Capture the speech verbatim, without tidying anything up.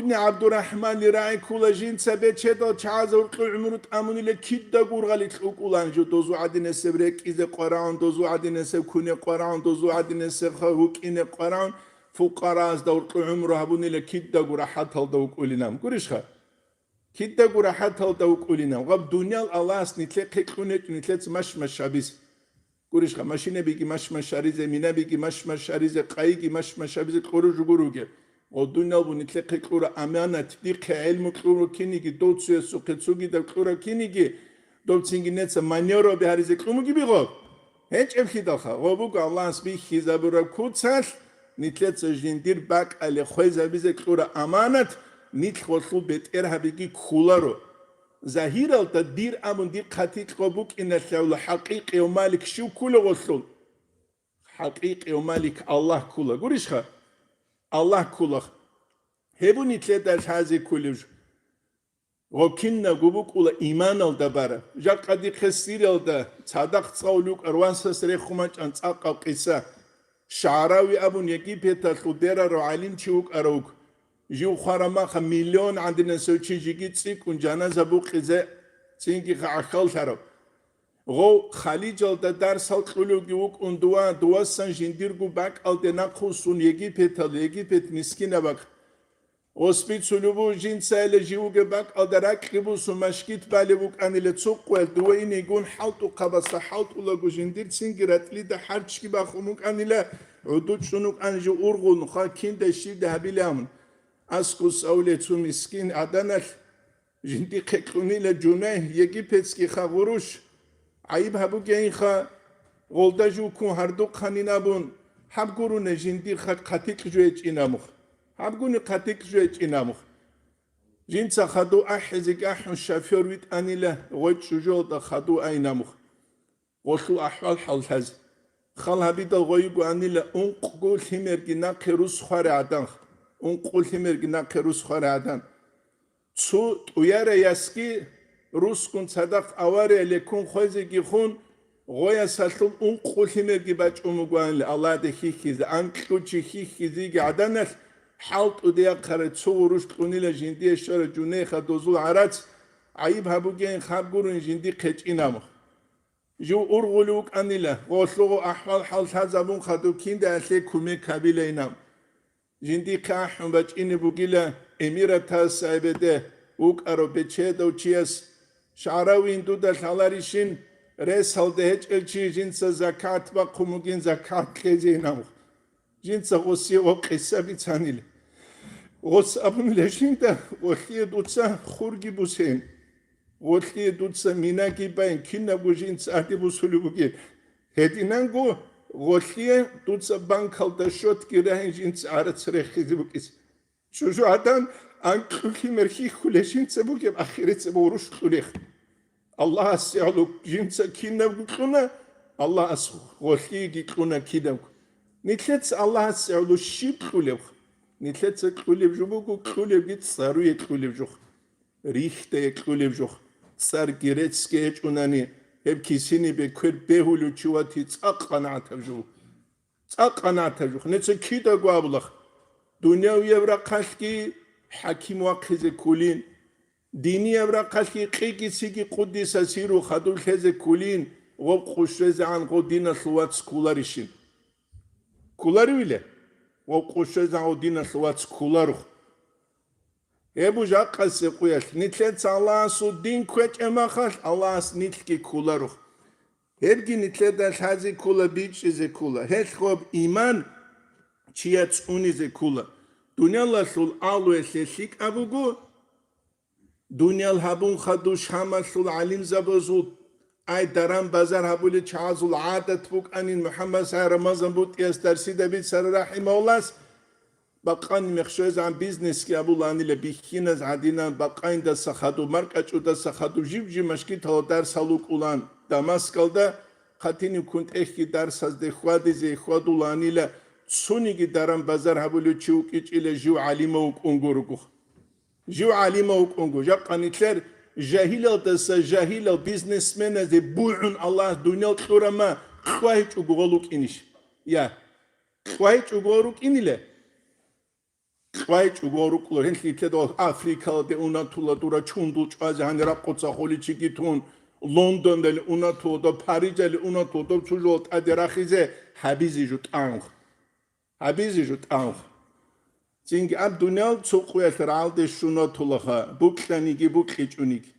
ГӀабдурахӀманил рагӀи ккола, жинца бечедал чагӀазда гьоркьов гӀумру тӀамунила кида гургъали кьукӀулан жо, дозу гӀадинасеб рекӀкӀизе къварагӀун, дозу гӀадинасеб куне къварагӀун, дозу гӀадинасеб ха вукӀине къварагӀун, фукъараазда гьоркьов гӀумру гьабунила кидаго рахӀаталда вукӀулинан. Гурищха? Кидаго рахӀаталда вукӀулинан. Гъаб дуниял Аллагьас нилъехъе кьун гьечӀо нилъеца машмаш гьабизе. Гурищха, машинабиги машмаш гьаризе, минабиги машмаш гьаризе, къайиги машмаш гьабизе кьуру жугур ругел. Гъодунал бу нилъехъе кьура аманат, дихъе гӀелму кьура киниги, дов цуясухъе цугидаб кьура киниги, дов цинги неца маневраби гьаризе кьумуги бигъо. ГьечӀеблъидалха, гъо буго Аллагьас бихьизабураб куцалъ, нилъеца жиндир бакӀалде хвезабизе кьура аманат, нилъ гъолъул бетӀергьабиги кколаро. Загьиралда дир абун дихъ гьатикьго букӀиналъавла хӀакъикъияв малик щив ккула гъолъул? ХӀакъикъияв малик Аллагь ккула. Гурищха? Аллагь ккула. Гьеб нилъеда лъазе кколев жо. Гъо кинабго букӀула иманалда бараб. Жакъа дихъе Сириялда цадахъ цӀалулев вукӀар вансас рехун бачӀан цӀакъаб къиса. ШагӀрави абун Египеталъул берарав гӀалимчи вукӀарав вуго. Жив хварамаха миллион гӀадинасев чи жиги цӀикӀкӀун жаназа букъизе цинги гӀахьаллъарав. Гъов Халижалда дарсал кьулевги вукӀун дова, довасан жиндирго бакӀалде нахъвуссун Египеталде, Египет мискинаб бакӀ. Гъос бицулеб буго, жинцайила живго бакӀалда ракьги бусун машгит балеб букӀанила цо къоялъ, дова инегун хӀалтӀухъабаса хӀалтӀулаго жиндир цинги ратӀлида хӀарчги бахун букӀанила, гӀуду чӀун вукӀан жив ургъун, хъа киндай щибдай гьабилан. Аскус авле цо мискин гӀаданалъ жиндихъе кьунила жунай Египетскиха гъурущ. ГӀайиб гьабугейинха, гъолда жуккун гьардухъанин абун, гьаб гуруна жиндирха хъатикь жугьечӀин амух. Гьаб гуни хъатикь жугьечӀин амух. Жинца хадув ахӀизеги ахӀун шофёр витӀанила, гъой чӀужуялда хадув айин амух. Гъолъул ахӀвал-хӀал лъазе. Хал гьабидал гъой йигоанила ункъго лъимерги нахъе рус хварай гӀадан. Ункъго лъимерги нахъе рус хварай гӀадан. Цо тӀуяра ясги русгун цадахъ авария леккун хвезеги хун, гъоясалъул ункъго лъимерги бачӀун бугоанила Аллагьде хьихьизе, анкьучи хьихьизеги гӀаданалъ хӀалтӀуде яхъарай цо гъурущ кьунила жиндие щвара жунейха дозул гӀарац, гӀайиб гьабугейин хаб гурун жиндихъ гьечӀин амух. Жив ургъулев вукӀанила, гъолъуго ахӀвал-хӀал лъазабун хадуб кинда гьалъе кумек гьабилайна. Жиндихъе ахӀун бачӀине бугила эмиратас гӀебеде вукӀарав бечедав чияс, шагӀравин дуда лъаларищин, ресалде гьечӀев чи жинца закат бахъун бугин закат кьезейин амух. Жинца гъосие ва къиса бицанила. Гъос абунила жинда, гъолъие дуца хурги бусейин. Гъолъие дуца минаги байн, кинабго жинца гьади бусулеб бугеб. Гьединанго гъолъие дуца банкалда счётги рагьин жинца гӀарац рехизе букӀизе. ЧӀужугӀадан анкьулъи мерхьихьулей жинца бугеб ахирицеб гъурущ кьулех. Аллагьасе гӀоло жинца кинабго кьуна, Аллагьас гъолъиеги кьуна кинабго. Нилъеца Аллагьасе гӀоло щиб кьулеб? Нилъеца кьулеб жо буго, кьулебги цӀаруе кьулеб жо. Рихьдае кьулеб жо. ЦӀар герецги гьечӀунани, гьеб кисинибе квер бегьулев чи вати цӀакъ къанагӀатаб жо. ЦӀакъ къанагӀатаб жо. Нилъеца кидаго абулахъ. Дуниявияб рахъалъги хӀаким вахъизе ккулин. Динияб рахъалъги кьиги-сиги къуддиса сиру хадур лъезе ккулин, гъоб къушрезегӀан гъо диналъул вац кколарищин. Кколаривила? Гъоб къушрезегӀан гъо диналъул вац кколарух. Гьеб жакъасеб къуялъ нилъеца Аллагьасул дин кквечӀеб махалъ, Аллагьас нилъги кколарух. Гьебги нилъеда лъазе ккола, бичӀчӀизе ккола. Гьелъ гъоб иман чияц унизе ккола. Дуниялалъул алуялъе лъикӀаб буго, дуниял гьабун хадув Шамалъул гӀалимзабазул ай даран-базар гьабулел чагӀазул гӀадат букӀанин МухӀаммад Сай Рамазан БутӀияс дарсида бицара рахӀимагьуллас, бакъани мехшоязегӀан бизнесги абуланила бихьиназ гӀадинан, бакъайндаса хадуб, маркӀачӀудаса хадуб жиб-жиб машгитала дарсал вукӀулан Дамаскалда, хъатинив кунтӀехьги дарсазде хьвадизе хьвадуланила, цониги даран-базар гьабулев чи вукӀичӀила жив гӀалимав вукӀун гуруго. Жив гӀалимав вукӀунго, жакъа нилъер жагьилалдаса жагьилал бизнесменазе бугӀун Аллагьас дуниял кьурама кьвагьичӀого гъол рукӀинищ? Я, кьвагьичӀого гъол рукӀинила? кьвайчӀого рукӀло, гьелъ нилъеда Африкалде унатула дура чундул чӀвазе гьанир ракъуца холичиги тун, Лондондали унатула, доб Парижали унатула, доб цо жо тӀаде рахизе гьабизе жо тӀанхъ. Гьабизе жо тӀанхъ. Цинги аб дуниял цо къуялъ рагӀалде щунатулаха, букьаниги букьичӀониги.